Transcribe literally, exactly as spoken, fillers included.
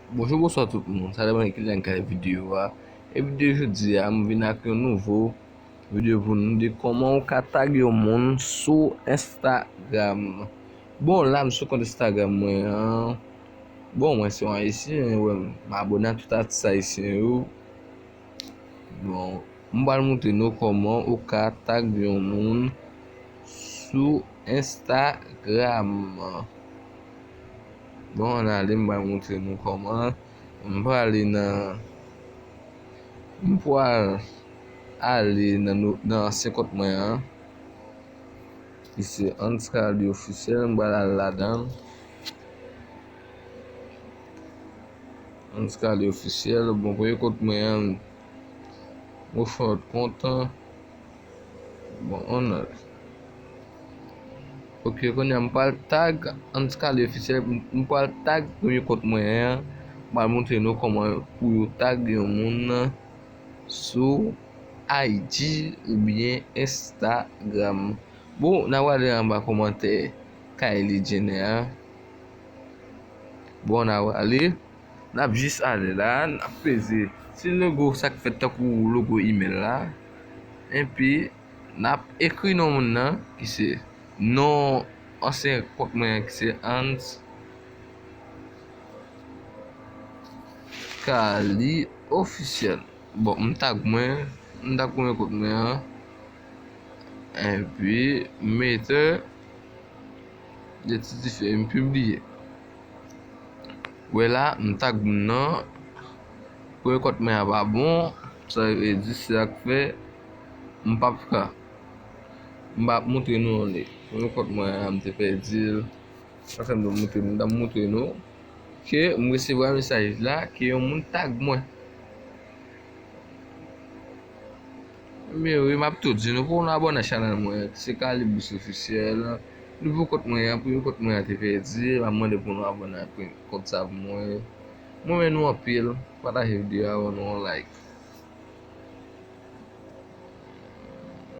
Bonjou, bonswa tout moun. Sa depann ki lè n gade videyo a. E videyo jodi a, m vin ak yon nouvo videyo pou nou de kòman ou ka tag yon moun sou Instagram. Bon, la m sou kont Instagram mwen an. Bon, mwen se yon Ayisyen, wè, m abone a tout atis ayisyen yo. Bon, m pral montre nou kòman ou ka tag yon moun sou Instagram. Bon, ann ale, m pral montre nou kòman. M pral ale nan, m pral ale nan, nou- nan ansyen kont mwen an, ki se Anscali Officiel, m pral al ladan l. Anscali Officiel, bon, premye kont mwen an, m refè lòt kont an. Bon, ann ale. Ok, kounye a m pral tag Anscali Officiel, m m pral tag premye kont mwen an, m pral montre nou kòman pou yo tag yon moun sou I G oubyen Instagram. Bon, n a prale anba kòmantè Kylie Jenner a. Bon, n a prale. N ap jis ale la, n ap peze ti logo, sa k fèt tankou logo email la. Epi, n ap ekri non moun nan, ki se non ansyen kont mwen an, ki se Anscali Officiel. Bon, m tag mwen, m tag premye kont mwen an. Epi, m mete de ti dife, m pibliye. Wè la, m tag moun nan. Premye kont mwen an pa bon. Sa vle di se sa k fè m p ap ka. M p ap montre nou li. Premye kont mwen an, m te pèdi l. Sa fè m te montre nou. M t ap montre nou ke m resevwa mesaj la, ke yon moun tag mwen. Men wi, m ap tou di nou, pou nou abòne a chanèl mwen, se Kalibris Ofisyèl. Nouvo kont mwen an, premye kont mwen an te pèdi, m ap mande pou nou abòne a pre- kont sa pou mwen. M renmen nou anpil, pataje videyo a, ban nou yon like.